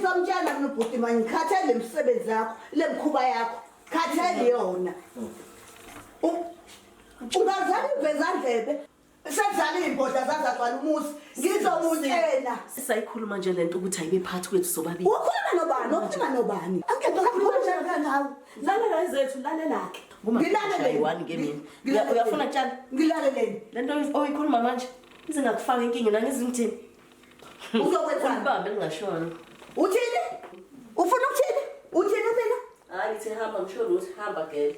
Ngizomtshela mina ubhuti manje ngikhathele lemisebenzi yakho, lemkhuba yakho. Khathele yona. Ungazali ivezandlebe. Sezala iy'mbodla zazagcwala umuzi. Ngizomutshela. Sisayikhuluma nje lento ukuthi ayibe phakathi kwethu sobabili. Ukhuluma nobani? Ukhuluma nobani? Angeke ngikhulume nawe. Lalela ezethu, lalela-ke. Ngilaleleni. One ke mina. Ngilaleleni. Uyafuna tshana? Ngilaleleni. Lento oyikhuluma manje izingakufaka enkingeni angizi ngithini. Uzokwenzani? Ulibambe lingashona. Uthini? Ufuna ukuthini? Uthini mina? Hayi ngithi hamba ngisho ukuthi hamba girl.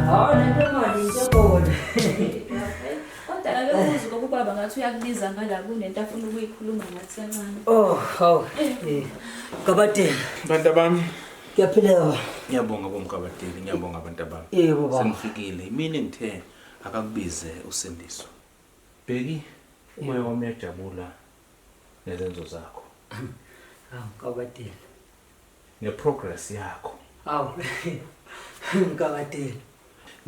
Hawu lento mali into ebona. Kodwa ake uzwe ngoba ubaba ngathi uyakubiza ngala kunento afuna ukuyikhuluma ngathi kancane. Oh, hawu. Eh. Gabadela. Bantu bami. Kuyaphileka baba. Ngiyabonga bomgabadeli, ngiyabonga abantu bami. Yebo baba. Sengifikile. Mina ngithe akakubize uSindiso. Bheki, umoya wami uyajabula ngezenzo zakho. Hawu Gabadela. Ngeprogress yakho. Hawu. Gabadela.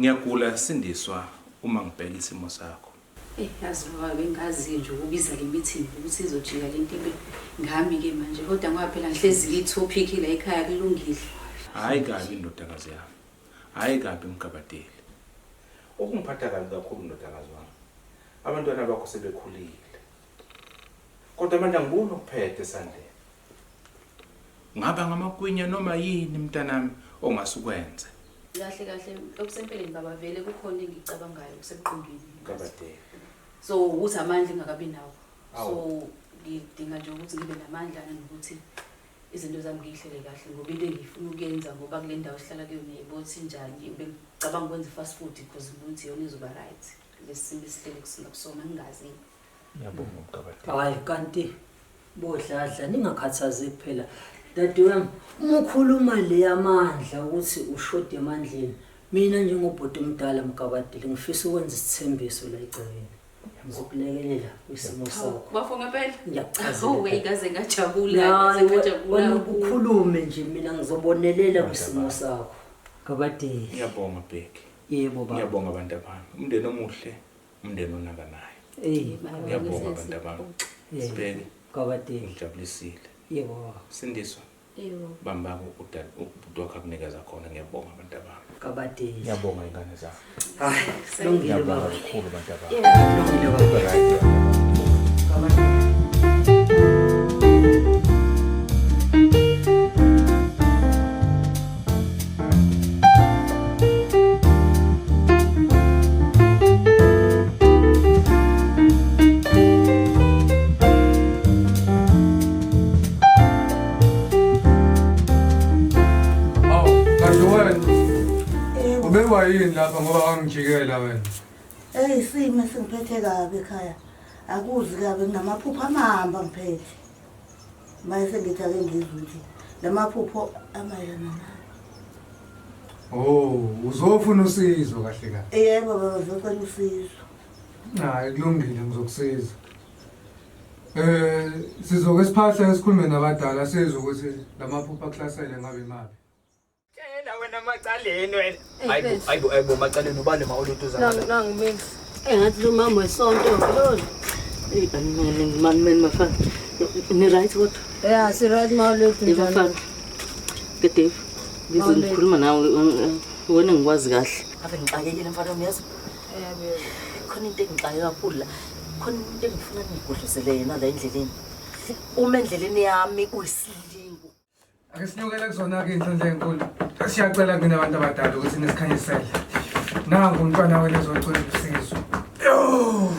Ngiyagula Sindiswa uma ngibheka isimo sakho. Eh yazi baba bengazi nje ukubiza le meeting ukuthi izojika lento ibe ngami ke manje kodwa ngoba phela ngihlezi i-topic la ekhaya kulungile. Hayi kabi ndodakazi yami. Hayi kabi mgabadeli. Okungiphatha kabi kakhulu ndodakazi wami. Abantwana bakho sebekhulile. Kodwa manje angiboni ukuphethe esandleni. Ngaba ngamagwinya noma yini mntanami ongasukwenze. Kahle kahle okusempeleni baba vele kukhona engicabangayo kusemqondweni. Mgabadeli. So ukuthi amandla engakabi nawo. Awu. So ngidinga nje ukuthi ngibe namandla nanokuthi izinto zami ngiyihlele kahle ngoba into engifuna ukuyenza ngoba kule ndawo sihlala kuyona yebo njani bengicabanga ukwenza i-fast food because ngibona ukuthi iyona izoba right lesi simo esihlele kusona ngingazi. Ngiyabonga mgabadeli. Hayi kanti bodladla ningakhathazeki phela. Dadewami, uma ukhuluma le yamandla ukuthi ushode emandleni, mina njengobhuti omdala Mgabadeli ngifisa ukwenza isithembiso la egcekeni. Ngizokulekelela kwisimo sakho. Bafo ngempela. Ngiyakuchazela. Oh wey ngaze ngajabula, Hayi, ngaze ngajabula. wena ukhulume nje mina ngizobonelela kwisimo sakho. Gabadeli. Ngiyabonga Bheki. Yebo baba. Ngiyabonga abantu abami. Umndeni omuhle, umndeni onakanayo. Eh, Ngiyabonga abantu abami. Yebo. Bheki, Gabadeli. ngijabulisile. Yebo baba. Sindiswa, Yebo. bamba udali ubhuti wakho akunikeza khona. Ngiyabonga abantu abami. Gabadeli. Ngiyabonga ingane zami. Hayi, lungile Ngiyabonga baba. kakhulu abantu abami. Lungile baba. Right. Gabadeli. Awu, kanti wena ubekwa yini lapha ngoba wangijikela wena? Ey isimo singiphethe kabi ekhaya. Akuzi kabi nginamaphupho amahamba ngiphethe. Manje sengithi ake ngizwe ukuthi lamaphupho amayelana nani. Oh, uzofuna usizo kahle kahle. Yebo baba ngizocela usizo. Hayi kulungile ngizokusiza. Eh sizoke siphahle sikhulume nabadala sizwe ukuthi lamaphupho akuhlasele ngabe imaphi. Tshela wena macaleni wena. Hayibo hayibo hayibo macaleni ubani ma olutuza ngala. Nangu mina. Engathi lo mama wesonto lo. Hey man man man mafana. Ni right kodwa? Yeah, si right mawulethu Hey mafana. Ke Dave. Ngize ngikhuluma nawe wena ngikwazi kahle. Ave ngixakekile mfana wami yazi. Khona into engixake kakhulu la. Khona into engifuna nigudluzele yena la endleleni. Uma endleleni yami uyisilingo. Ake sinyukele kuzona-ke inhlanhla enkulu. Siyacela kini abantu abadala ukuthi nisikhanyisele. Nangu umntwana wenu ezocela usizo. Yo!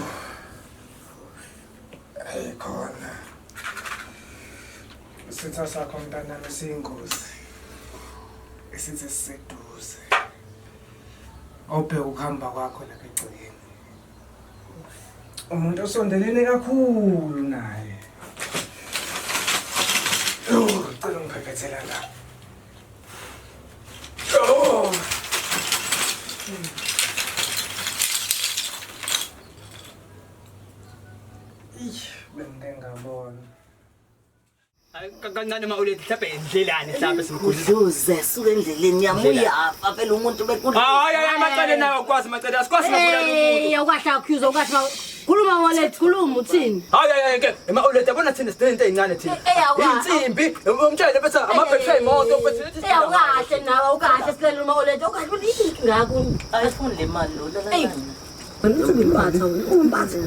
Hey khona. Isitha sakho mntanami siyingozi. Isitha siseduze. Awubheke ukuhamba kwakho lapha egcekeni. Umuntu osondelene kakhulu naye. Oh, cela ungiphephethela la. Oh. kancane ma ulethe mhlawumbe indlelani mhlawumbe simkhulisa. Uze suka endleleni yami uyafa phela umuntu bekudla. Hayi hayi macele nawe ukwazi macele asikwazi ngabulala umuntu. Eh, awukahle accuse awukahle. Khuluma wallet, khuluma uthini? Hayi hayi ke ema ulethe yabona thina sidinga into ezincane thina. Eh, awukahle. Insimbi umtshele bese amabhetri emoto bese Eh, awukahle nawe awukahle silela uma wallet. Awukahle inkinga yakho. Ayifuni le mali lo la. Ey. Wena uzomphatha wena, umphatha.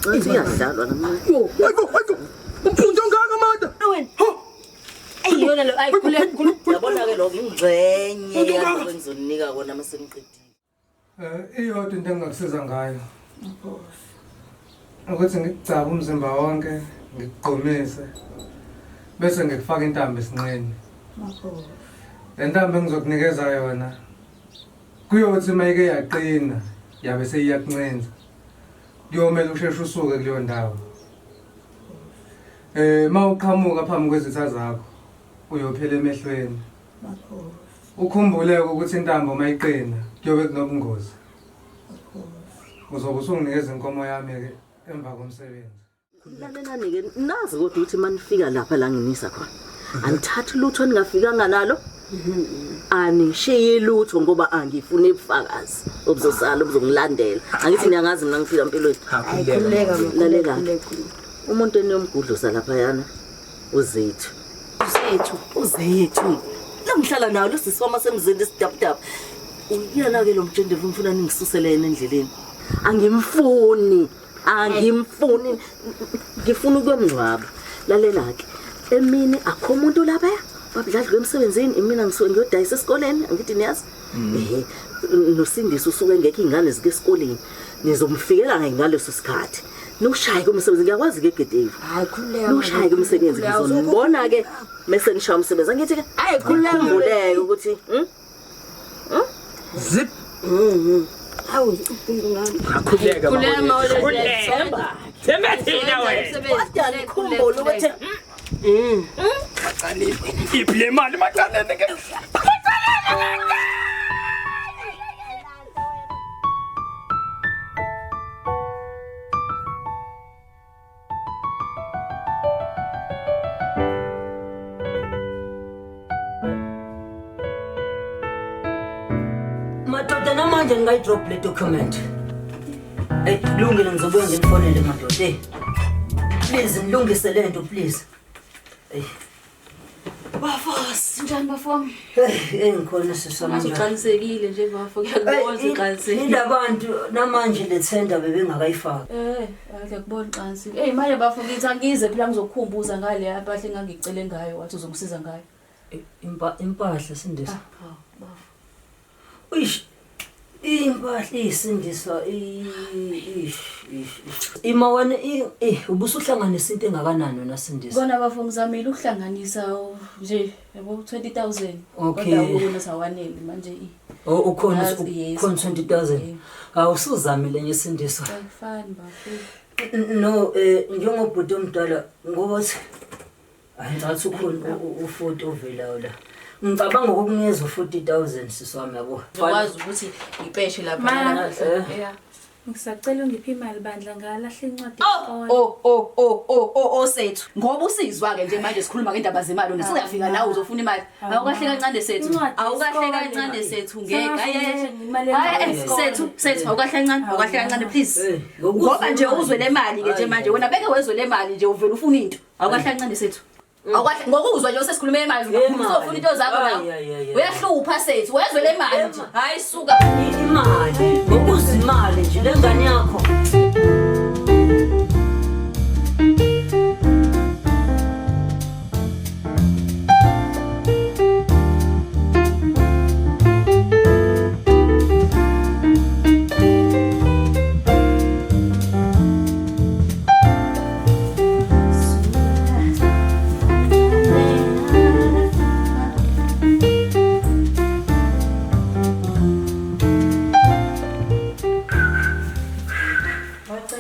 Uthi uyadlalwa namanje. Hayibo hayibo. Umfundi ongaka manda. Wena. Ey, yona lo ayi khuleka khuluma. Yabona ke lokho ingxenye yalokho engizonika kona mase ngiqedile. Iyodwa into engingakusiza ngayo. Ukuthi ngikugcabe umzimba wonke, ngikugqomise. Bese ngikufaka intambo esinqeni. Le ntambo engizokunikeza yona kuyothi mayike yaqina yabe seyiyakuncenza. Kuyomela usheshe usuke kuleyo ndawo. Mawuqhamuka phambi kwezitha zakho uyophela emehlweni. Ukhumbuleke ukuthi intambo mayiqina kuyobe kunobungozi. Uzobe usunginikeza inkomo yami ke emva komsebenzi. Lalelani ke nazi kodwa ukuthi manifika lapha la nginisa khona. Angithathi lutho ningafikanga nalo. Anishiyi lutho ngoba angifuni ubufakazi obuzosala obuzongilandela. Angithi niyangazi mina ngifika empilweni. Khuleka Lalela. Umuntu eniyomgudluza lapha yana uZethu. Uzethu. Uzethu. La ngihlala nawo lo sisi wami semzini esidabudaba. Uyena ke lo mtshendevu ngifuna ningisusele yena endleleni. Angimfuni. Angimfuni. Ngifuna ukuyomngcwaba. Lalela ke. Emini akho umuntu lapha. Babudladlwe emsebenzini imina ngisuke ngiyodayisa esikoleni angithi niyazi. Ehe noSindisi usuke engekho ingane zike esikoleni. Nizomfikela ngaleso sikhathi. Noshaye kumsebenzi ngiyakwazi ke Gedevu. Hayi khuleka. Noshaye kumsebenzi ngizonibona ke mase nishaya umsebenzi angithi ke. Hayi khuleka. Khumbuleke ukuthi Zip. Hawu ngami. Akhuleka Khuleka, ma. Mawoledi. Themba. Themba thina wena. Kodwa nikhumbule ukuthi Macaleni. Iphi le mali macaleni ke? Madoda namanje ngingayidrop le document. Hey, kulungile ngizobuya nginifonele madoda. Hey. Please nilungise le nto please. Hey, Bafo, sinjani bafo? hey, ngikhona sisami. Ngathi uqinisekile nje bafo, ngiyakubona uqinisekile. Indabantu namanje le tender bebengakayifaki. Ngiyakubona uqinisekile. Hey manje bafo ngithi angize phela ngizokukhumbuza ngale impahla engangicele ngayo wathi uzongisiza ngayo. Impahla Sindisa. Ah, bafo. Uish. Impahla isindiswa ish ish. Ima wena ubusuhlanganisa into engakanani wena Sindisa? Kona bafo ngizamile ukuhlanganisa nje yabo 20,000. Okay. Kodwa ukubona sawanele manje i. Oh ukhona Ngazi, yes. ukhona 20,000. Awusuzamile nje Sindiswa. Akufani bafo. No njengobhuti omdala ngoba angicathi ukhona u40 ovelayo la. Ngicabanga ukukunikeza u40,000 sisi wami yabo. Ngikwazi ukuthi ngipeshe lapha. Ma. Yeah. Ngisacela ungiphe imali bandla ngalahla incwadi yesikole. Oh oh oh oh oh oh sethu. Ngoba usizwa ke nje manje sikhuluma ngendaba zemali wena singafika la uzofuna imali. Awukahle kancane sethu. Incwadi Awukahle yesikole. kancane sethu ngeke. Sengathi imali Hayi yesikole. sethu awukahle kancane, awukahle kancane please. Eh, Ngoba nje uzwe le mali ke nje manje wena beke wezwe le mali nje uvela ufuna into. Awukahle kancane sethu. Awukahle ngokuzwa nje usesikhuluma imali uzofuna into zakho Ay, la. ay, ay, ay. Uyahlupha sethu, wezwe le mali nje. Hayi suka. Imali, ngokuza imali nje lengane yakho.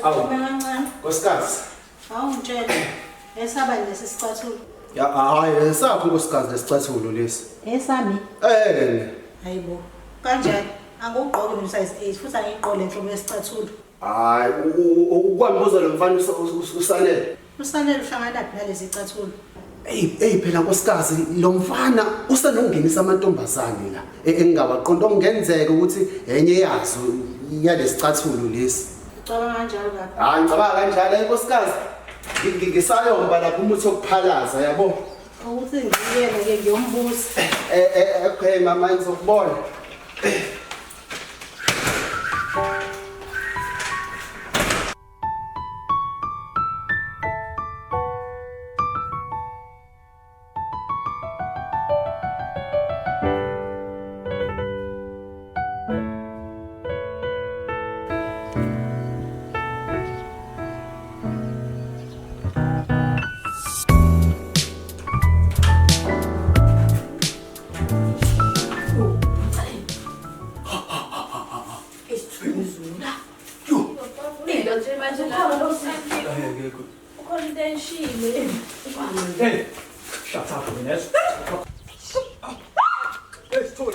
Awu. Nkosikazi. Awungitshela esaba lesi sicathulo. Ya hayi esakho nkosikazi lesicathulo lesi. Esami. Eh. Hayibo. Kanjani? Angugqoki mina size 8 futhi angiyiqole enhlobo yesicathulo. Hayi ukwambuza lo mfana usanele. Usanele uhlangana phi nalezi icathulo? Ey, ey phela nkosikazi lo mfana usenokungenisa amantombazane la engingawaqonda okungenzeka ukuthi enye yazo yalesicathulo lesi. Ucabanga kanjalo baba? Hayi ngicabanga kanjalo hey nkosikazi. Ngisayomba lapha umuthi wokuphalaza yabo. Ukuthi ngiyena ke ngiyombuza. Eh okay mama ngizokubona. Ukhona into eshile. Hey, shut up, Ines. Hey, stop.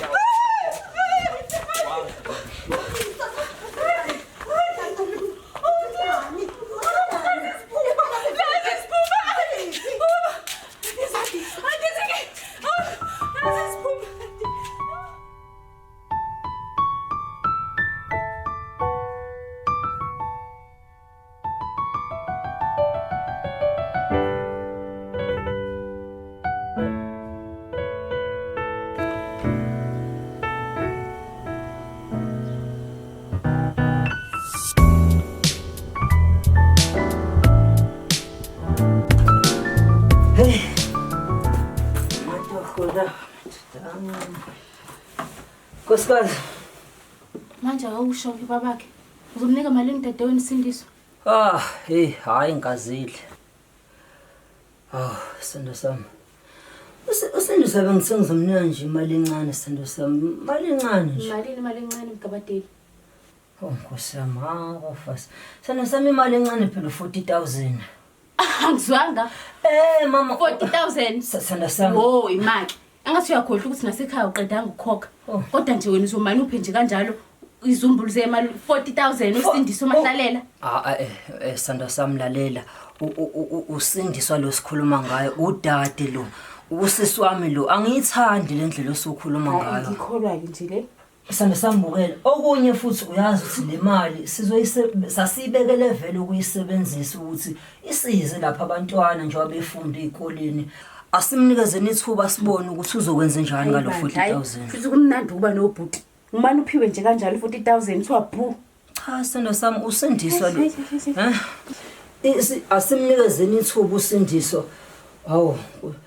Nkosikazi. Manje awusho ke babakhe. Uzomnika malini dadewenu Sindiso? Ah, hey, hayi ngazile. Ah, Sindo sami. Usindiso bengithe ngizomnika nje imali encane Sindo sami. Imali encane nje. Malini imali encane Mgabadeli? Oh, Nkosi yami, ha bafasi. Sindo sami imali encane phela 40,000. Angizwanga. Eh mama 40,000. Sindo sami. Oh, imali. Angathi uyakhohlwa ukuthi nasekhaya uqedanga ukukhokha. Kodwa nje wena uzomane uphe nje kanjalo izumbulu zemali 40,000 uSindiso Mahlalela. Ah Sando sami lalela. Usindiswa lo sikhuluma ngayo udade lo. Usisi wami lo angiyithandi le ndlela osukhuluma ngayo. Ngikholwa ke nje le. Sando sambukela. Okunye futhi uyazi ukuthi le mali sasibekele vele ukuyisebenzisa ukuthi isize lapha abantwana njengoba befunda ezikoleni. Asimnikezeni ithuba sibone ukuthi uzokwenza njani ngalo 40,000. Futhi kumnandi ukuba nobhuti. Umane uphiwe nje kanjalo 40,000 kuthiwa bhu. Cha Sando sami uSindiso lo. Eh? Asimnikezeni ithuba uSindiso. Hawu.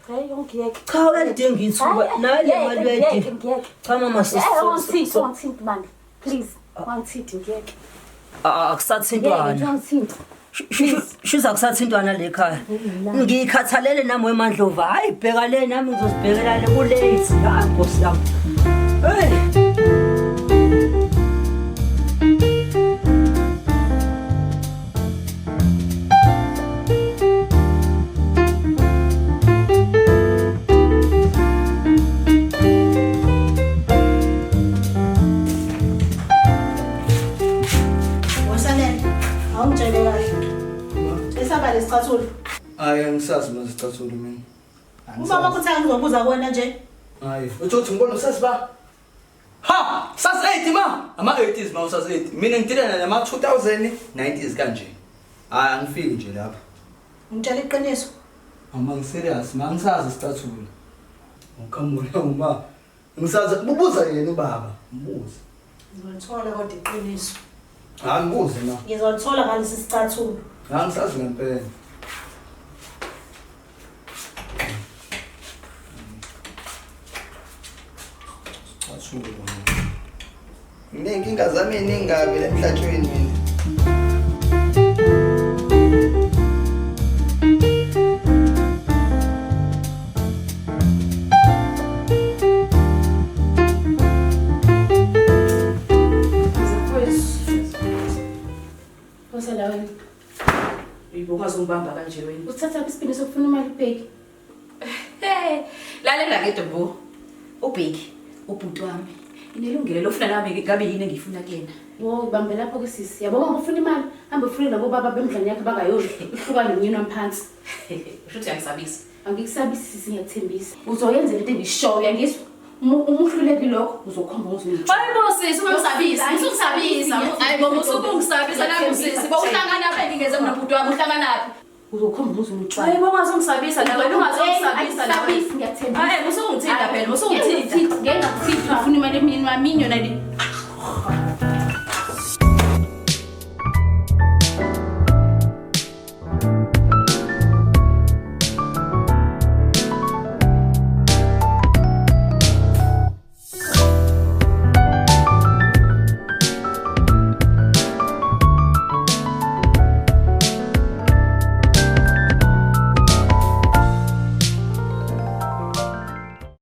Hayi ungiyeke. Cha uyalidinga ithuba. Naye le mali uyayidinga. Cha mama sisi. Wangithinta bandla. Please, wangithinta ngiyeke. Akusathintwana. Shuza kusathintwana le ekhaya. Ngikhathalele nami weMandlovu. Hayi bheka le nami ngizozibhekela le ku late. Hayi Nkosi yami. Hey. Hayi angisazi manje isicathulo mina. Ubaba kuthi angizobuza kuwena nje. Hayi, uthi ngibona usazi ba? Ha, sas 80 ma. Ama 80s ma usas 80. Mina ngidilana nama 2090s kanje. Hayi angifiki nje lapha. Ngitshela iqiniso. Mama ngiserious, ma ngisazi isicathulo. Ukamona uma. Ngisazi bubuza yena ubaba, mbuze. Ngizolithola kodwa iqiniso. Hayi ngibuze ma. Ngizolithola ngalesi sicathulo. Hayi ngisazi ngempela. Nginenkinga zami eningi kabi la emhlatshweni mina. Wasala wena. Uyibonga ungibamba kanje wena. Uthatha isipini sokufuna imali uBheki. Hey, lalela ke Ntombo. uBheki ubhuti wami. Inelungelo lofuna nami ngabe yini engifuna kuyena. Wo, bambe lapho ke sisi. Yabo uma ufuna imali, hamba ufune nabo baba bemdlane yakhe bangayodli. Uhlukane nomyeni wami phansi. Usho ukuthi uyangisabisa. Angikusabisi sisi, ngiyakuthembisa. Uzoyenza into engishoyo, uyangizwa? Uma uhluleki lokho uzokhomba uzungitshela. Hayi bo sisi, ungangisabisi, usungisabisa. Hayi bo, usukungisabisa nami sisi. Bo uhlanganaphi ngingeze mina bhuti wami uhlanganaphi? Uzokhomba uzungitshela. Hayi bo, ungazongisabisa nawe, ungazongisabisa nawe. Angikusabisi, ngiyakuthembisa. Hayi, usungithinta phela, usungithinta. Ngeke ngakuthinta, ufuna imali emini wami yona le.